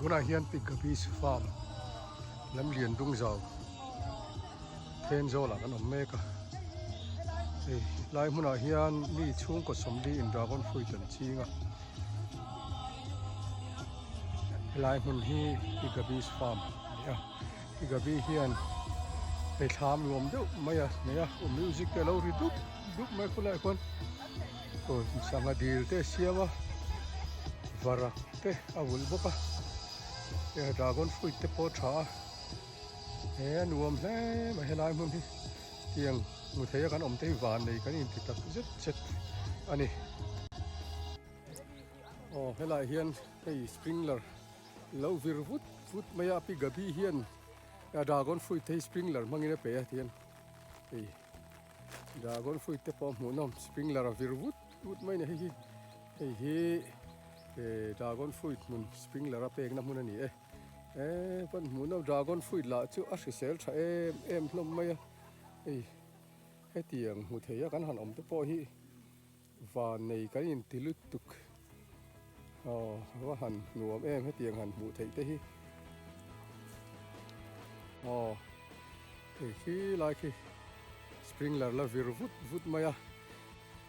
Tunah hian Pigabis Farm lam lian dung zau Thenzawl ah kan awm mek a, hei lai hmunah hian mi chhungkaw sawmli in dragon fruit an ching a, helai hmun hi Pigabis Farm a ni a, Pigabi hian hei thlam nuam deuh mai a nei a, music te a lo ri dup dup mai a khulaiah khuan. Sangha dil te a siam a varak te a vulh bawk a hei dragon fruit te pawh a tha a he a nuam hle mai helai hmun hi tiang hmu thei a kan awm te hi van nei kan inti tak zet zet a ni aw helaiah hian hei sprinkler lo vir vut vut mai a pi gabi hian dragon fruit te hi sprinkler hmangin a pe a tihian hei. Dragon fruit te pawh hmuhnawm sprinkler a vir vut vut mai a ni hei hi hei hi eh dragon fruit hmun sprinkler a pekna hmun a ni e eh pawn hmuhnawm dragon fruit lah chu a hrisel tha em em hlawm mai a hei hetiang hmu thei a kan han awm te pawh hi van nei kan inti lutuk aw va han nuam em hetiang han hmuh theih te hi aw hei khi lai khi sprinkler la vir vut vut mai a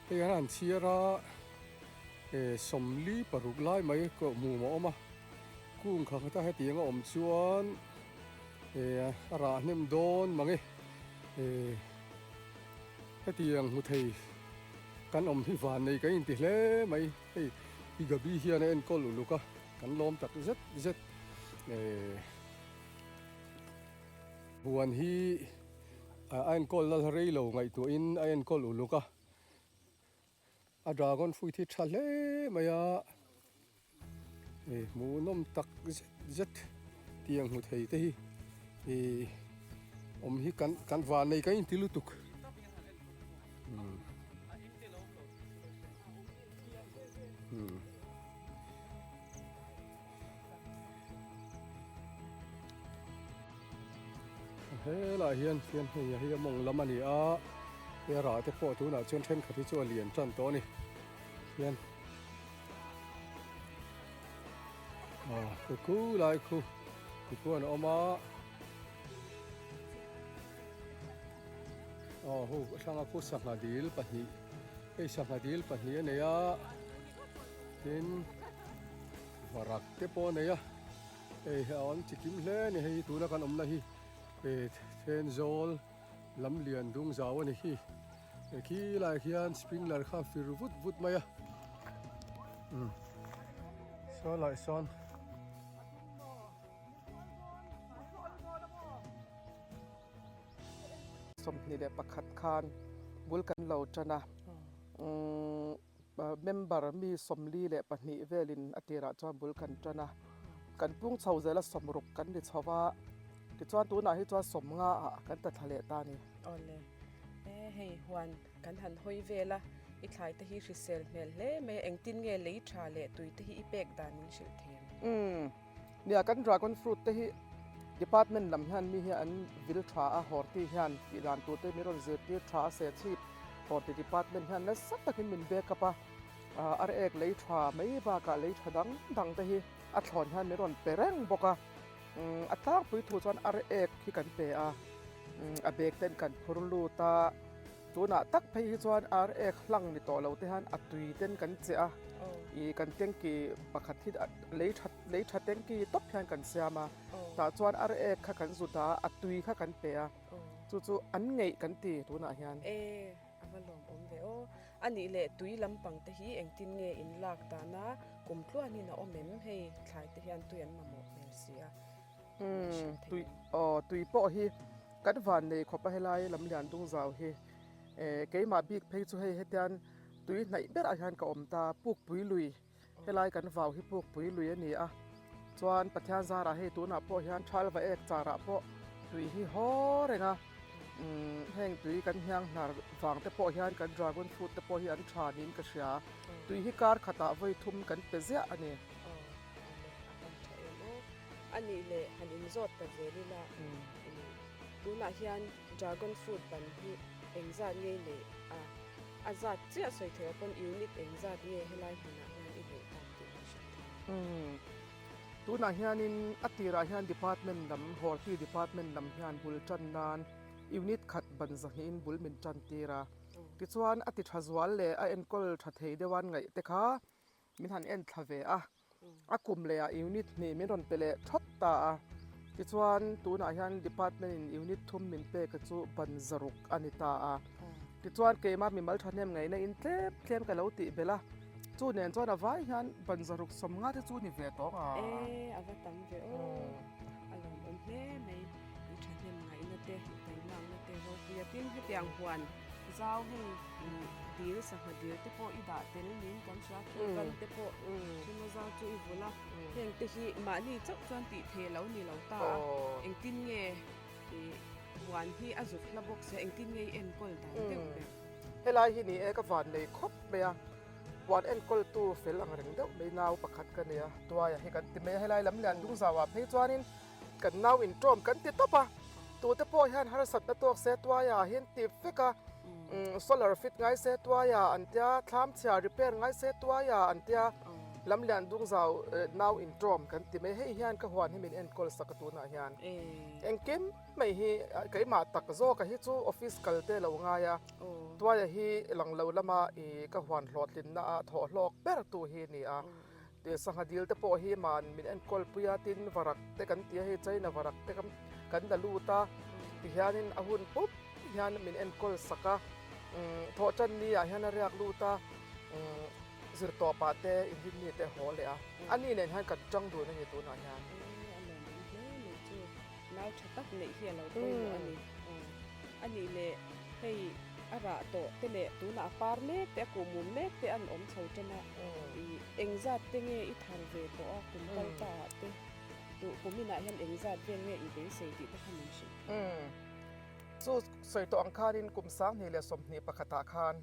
hei an han chhiar a eh sawmli paruk lai mai kawh hmuh a awm a kung kha khat a hetiang a awm chuan eh a rah hnem dawn mang e eh. Hetiang hmu thei kan awm hi van nei kan inti hle mai hei i Gabi hian a enkawl uluk a kan lawm tak zet zet eh huan hi a enkawl lal rei lo ngaihtuahin a enkawl uluk a. A dragon fruit hi tha hle mai a, ih hmuhnawm tak zet zet tiang hmu thei te hi ih awm hi kan kan van nei kan inti lutuk. Helaiah hian fian hei hi a mawng lam a ni a he rah te pawh tunah chuan thenkhat hi chu a lian tan tawh a ni hian aw khu khu lai khu ti khuan a awm a aw hu a hranga khu sangha dil pahnih hei sangha dil pahnih a nei a tin varak te pawh a nei a hei hi a awm chi kim hle a ni hei hi tuna kan awmna hi eh Thenzawl lam lian dung zau a ni hi hei khi lai khian sprinkler kha fir vut vut mai a umm saw lai sawn. 21 khan bul kan lo tan a umm Member mi 42 velin a tirah chuan bul kan tan a, kan pung chho zel a 60 kan ni chho va, tichuan tunah hi chuan 50 ah kan ta thla leh ta a ni. Awle, e hei huan kan han hawi vel a, i thlai te hi hrisel hmel hle mai a, engtin nge lei tha leh tui te hi i pek dan min hrilh thei ang? Umm, nia kan dragon fruit te hi department lam hian mi hi an vil tha a, horti hian tih dan tur te min rawn zirtir tha a se chhip. Horti department hian nasa takin min back up a, ar ek lei tha mai bakah lei tha dang dang te hi a thlawn hian min rawn pe reng bawk a, a tlangpui thu chuan ar ek hi kan pe a, a bag ten kan phur lut a, tunah tak phei hi chuan ar ek hlang ni tawh lo te hian a tui ten kan cheh a, ih kan tanki pakhat hi lei tha lei tha tanki tawp hian kan siam a, tah chuan ar ek kha kan zut a, a tui kha kan pe a. Chu chu an ngeih kan ti tunah hian. E, a va lawmawm ve aw. A nih leh tui lampang te hi engtin nge in lak dan a, kum tluanin a awm em? Hei thlai te hian tui an mamawh hmel si a. Umm, tui, aw tui pawh hi kan van nei khawp a helai lamlian dung zau hi. E, keimah bik phei chu hei hetian tui hnaih berah hian ka awm ta, Pukpui lui. Helai kan vau hi pukpui lui a ni a, chuan Pathian zarah hei tunah pawh hian Thalva ek charah pawh tui hi haw reng a, umm heng tui kan hniang hnar vang te pawh hian kan dragon fruit te pawh hi an tha niin ka hria, tui hi kar khatah vawi thum kan pe ziah a ni. Aw, awle a van tha em aw. A nih leh han inzawt ta zel ila, tunah hian dragon fruit ban hi engzat nge leh a? A zat chiah sawi theih ah pawn unit eng zat nge helai hmunah hian i neih tak tih min hrilh thei. Umm. Tunah hianin a tirah hian department lam Horti department lam hian bul tan nan unit khat ban zahnihin bul min tan tir a. Tichuan a ti tha zual leh a enkawl tha thei deuh an ngaih te kha min han en thla ve a. A kum leh ah unit hnih min rawn pe leh thawt ta a. Tichuan tunah hian department in unit thum min pek a chu ban zaruk a ni ta a. Tichuan keimah mimal thahnem ngaihna in tlem tlem ka lo tih belh a. Chu nen chuan a vai hian ban zaruk sawmnga te chu ni ve tawng a. E, a va tam ve aw. A lawmawm hle mai. I thahnem ngaihna te, i taimakna te ropui a. Tin, hetiang huan zau hei dil, sangha dil te pawh i dah tel niin kan hria. Khi te pawh chhunga zau chu i vul a. Heng te hi mahni chauh chuan tih thei a lo ni lo ta a. Engtin nge i huan hi a zuk hla bawk sia, engtin nge i enkawl dan deuh ber? Helai hi ni e, ka van nei khawp mai a. Huan enkawltu fel ang reng deuh mai nau pakhat ka nei a, tuaia hi kan ti mai a, helai lam lian dung zauah phei chuanin kan nau intawm kan ti tawp a, tute pawh hian harsatna tawk se tuaia hian ti vek a, solar fit ngai se tuaia an tia, thlam chhia repair ngai se tuaia an tia, lam lian dung zau nau intawm kan ti mai, hei hian ka huan hi min enkawl sak a tunah hian engkim mai hi keimah tak zawka hi chu office kal te lo ngai a. Tuaia hi lang lo lama ih ka huan hlawhtlinna a thawh hlawk ber tu hi a ni a. Sangha dil te pawh hi man min enkawl pui a, tin varak te kan ti a hei China varak te kan la lut a tihianin a hun pup hian min enkawl sak a. Thawh tan ni ah hian a riak lut a, zir tawp ah te inrinni te a haw leh a. A ni nen hian kan tang dun a ni tunah hian. Nau tha tak neih hi a lo pawimawh a ni. A nih leh hei a rah tawh te leh tunah a par mek te a kuhmum mek te an awm chho tan a, ih engzat te nge i thar ve tawh a kum kal ta ah te duh kum inah hian engzat vel nge i beisei tih te kha min hrilh thei. Chu sawi tawh ang khanin kum 2021 ah khan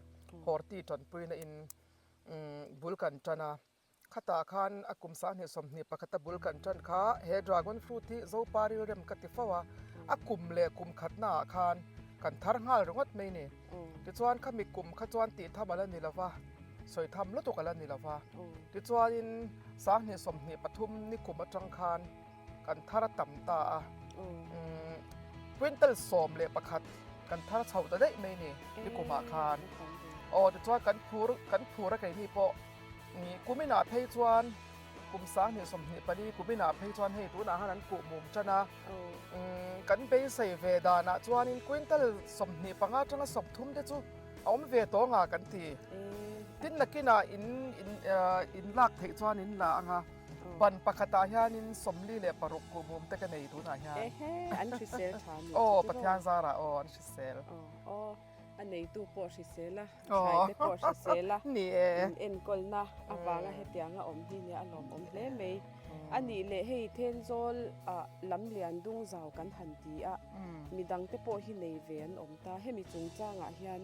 Horti tanpuina in bul kan tan a, Khatah khan a kum 2021 a bul kan tan kha he dragon fruit hi Zopa rilrem ka ti fo a, a kum leh kum khatna ah khan kan thar nghal ringawt mai ni. Tichuan khami kum kha chuan tih tham a la ni lova, sawi tham lutuk a la ni lova. Tichuanin 2023 ni kum atang khan kan thar a tam ta a, quintal 11 kan thar chho ta daih mai ni ni kumah khan. Aw tichuan kan phur kan phur a keini pawh. Kuminah phei chuan kum 2024 kuminah phei chuan hei tunah han an kuh mum tan a, kan beisei ve danah chuanin quintal 25 atanga 30 te chu a awm ve tawh anga kan ti. Tin nakinah in in lak theih chuan in la anga ban pakhatah hianin 46 kuh mum te ka nei tunah hian. Aw Pathian zarah aw an hrisel. A neitu pawh hrisel a, thlai te pawh hrisel a, in enkawlna avanga hetianga awm hi nia a lawmawm hle mai. A nih leh hei Thenzawl ah lam lian dung zau kan han ti a, midang te pawh hi nei ve an awm ta, hemi chungchangah hian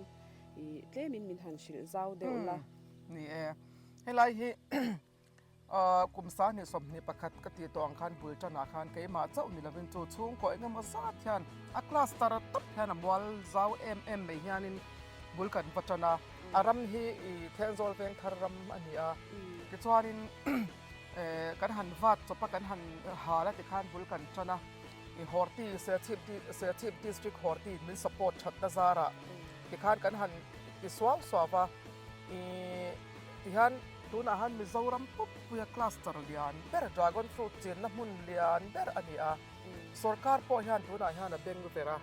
ih tlemin min han hrilh zau deuh la. Ni e, helai hi Kum 2021 ka tih tawh ang khan bul tanah khan keimah chauh ni lovin chu chhungkaw eng emaw zat hian a cluster tawp hian a mual zau em em mai hianin bul kan va tan a, a ram hi ih Thenzawl Vengthar ram a ni a, tichuanin kan han vat chawp a kan han hal a tikhan bul kan tan a, ih Horti Serchhip Serchhip District Horti min support thatna zarah tikhan kan han ti suau suau va, ih tihian. Tunah hian Mizoram pumpuia cluster lian ber dragon fruit chinna hmun lian ber a ni a, sorkar pawh hian tunah hian a beng ver a,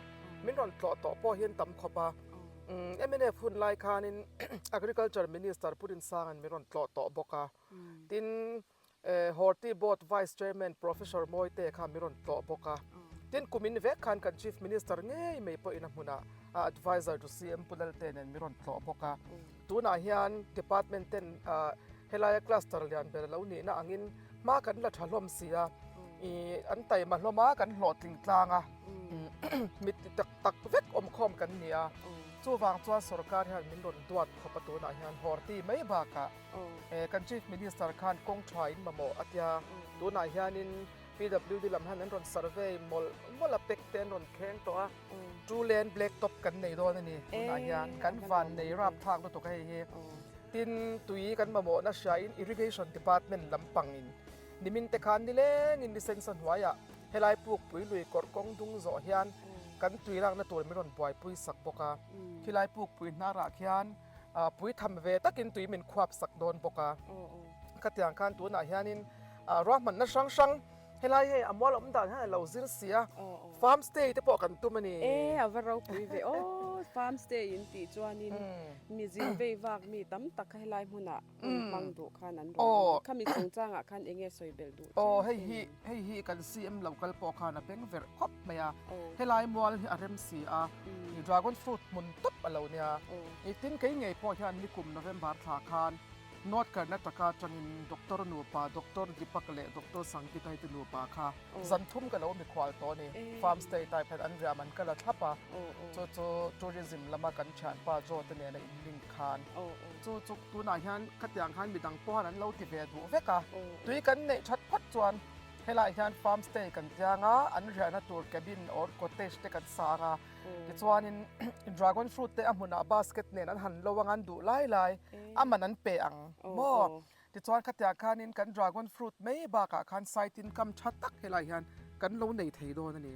min rawn tlawh tawh pawh hian tam khawp a, mnf hun lai khanin Agriculture Minister Pu Rinsanga'n min rawn tlawh tawh bawk a, tin Horti Board Vice Chairman Professor Mawite kha min rawn tlawh bawk a, tin kumin vek khan kan Chief Minister ngei mai pawhin a hmunah a Adviser to CM Pu Lalte nen min rawn tlawh bawk a. Tunah hian department ten helaia cluster lian ber lo nihna angin hma kan la tha hlawm si a, ih an taima hlawm a, kan hlawhtling tlang a, mit ti tak tak vek awmkhawm kan ni a, chuvang chuan sorkar hian min rawn duat khawp a tunah hian Horti mai bakah kan Chief Minister khan kawng tha in mamawh a tia, tunah hianin PWD lam hian an rawn survey mawlh mawlh a, pek te an rawn kheng tawh a. Two lane black top kan nei dawn a ni tunah hian kan van nei rap thlak lutuk a hei hi tin tui kan mamawhna hriain irrigation department lampangin Nimin te khan nilengin ni sensa hnuaiah helai pukpui lui kawrh kawng dung zawh hian kan tui lakna tur min rawn buaipui sak bawk a. Khilai pukpui hnarah khian pui tham ve takin tui min khuap sak dawn bawk a. Khatiang khan tunah hianin ruahmanna hrang hrang Helai hei a mual awm dan hian a lo zir si a, farm stay te pawh kan tum a ni. E a va ropui ve aw, farm stay in tih chuanin mi zin vei vak mi tam tak kha helai hmunah hun hmang duh khan an rawn awm a, khami chungchangah khan eng nge sawi belh duh Aw hei hi hei hi kan CM lo kal pawh khan a beng verh khawp mai a, helai mual hi a rem si a, dragon fruit hmun tawp a lo nia, tin kei ngei pawh hian nikum November thla khan North Karnataka atangin Doctor nupa Doctor Deepak leh Doctor Sangeeta te nupa kha zan thum ka lo mikhual tawh a ni. Farm stay type hian an riam an kal a thlap a, chu chu tourism lama kan thianpa Joe te nena in link khan chu chu tunah hian khatiang khan midang pawh han an lo ti ve duh vek a, tui kan neih that phawt chuan helaiah hian farm stay kan tiang a, an riahna tur cabin or cottage te kan sang a. Tichuanin dragon fruit te a hmunah basket nen an han lo ang an duh lai lai a man an pe ang maw? Tichuan khatiang khanin kan dragon fruit mai bakah khan site income tha tak helai hian kan lo nei thei dawn a ni.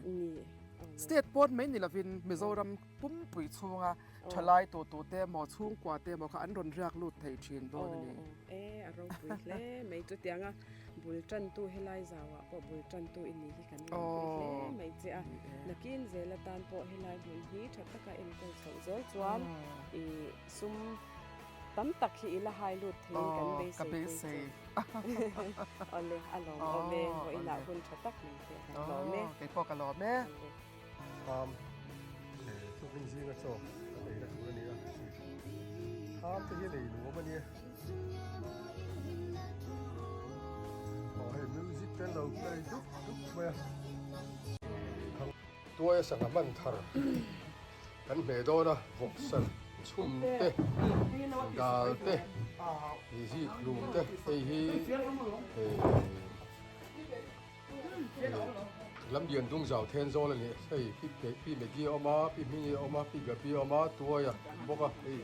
State pawn mai ni lovin Mizoram pumpui chhunga thalai tu tu te emaw chhungkua te emaw kha an rawn riak lut thei thin dawn a ni. E a ropui hle mai chutianga bul tantu helai zauah pawh bul tantu i nih hi kan lawmpui hle mai che a. Nakin zel atan pawh helai hmun hi tha taka enkawl chhoh zel chuan i sum tam tak hi i la hai lut theiin kan beisei pui che. Awle, a lawmawm e, vawiinah hun tha tak min pek a lawm e. Kei pawh ka lawm e. Thlam tukin zinga chaw kan ei na tur a ni a, thlam te hi a nei nuam a nia. Aw hei music te an lo play dup dup mai a. Tuaia sangha hman thar kan hmeh dawn a, vawksa chhum te, dal te, zik hlum te hei hi Lamlian dung zau then zawl a ni hei pi Maggie a awm a, pi Hmingi a awm a, pi Gabi a awm a, Tuaia bawk a hei.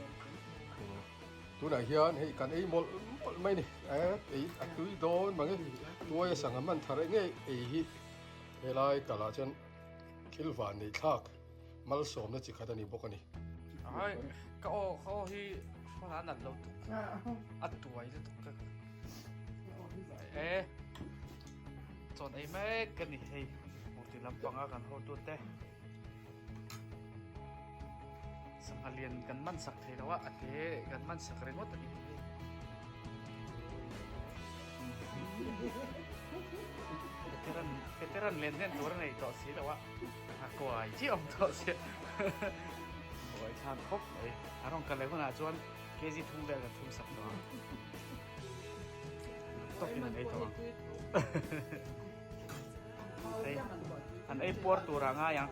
Tunah hian hei kan ei mawlh mawlh mai a ni ei a tui dawn mang e tuaia sangha man thar ngei ei hi helai kalah chuan thil van neih thlak malsawmna chi khat a ni bawk a ni. Ai ka aw ka aw hi phone a nat lo tuk a tuai lutuk ka e chawn ei mek ka ni hei murti lampanga kan hotute. Sangha lian kan man sak thei lo a, a te kan man sak ringawt a ni hi. Veteran, veteran len hian tur a nei tawh si lo a, a kuai chiah awm tawh sia. Buai thlan khawp mai. A rawn kal leh hunah chuan kg thum vel kan thum sak tawh ang. Tawkin an ei tawh ang. Ei, an ei puar turah ngai ang.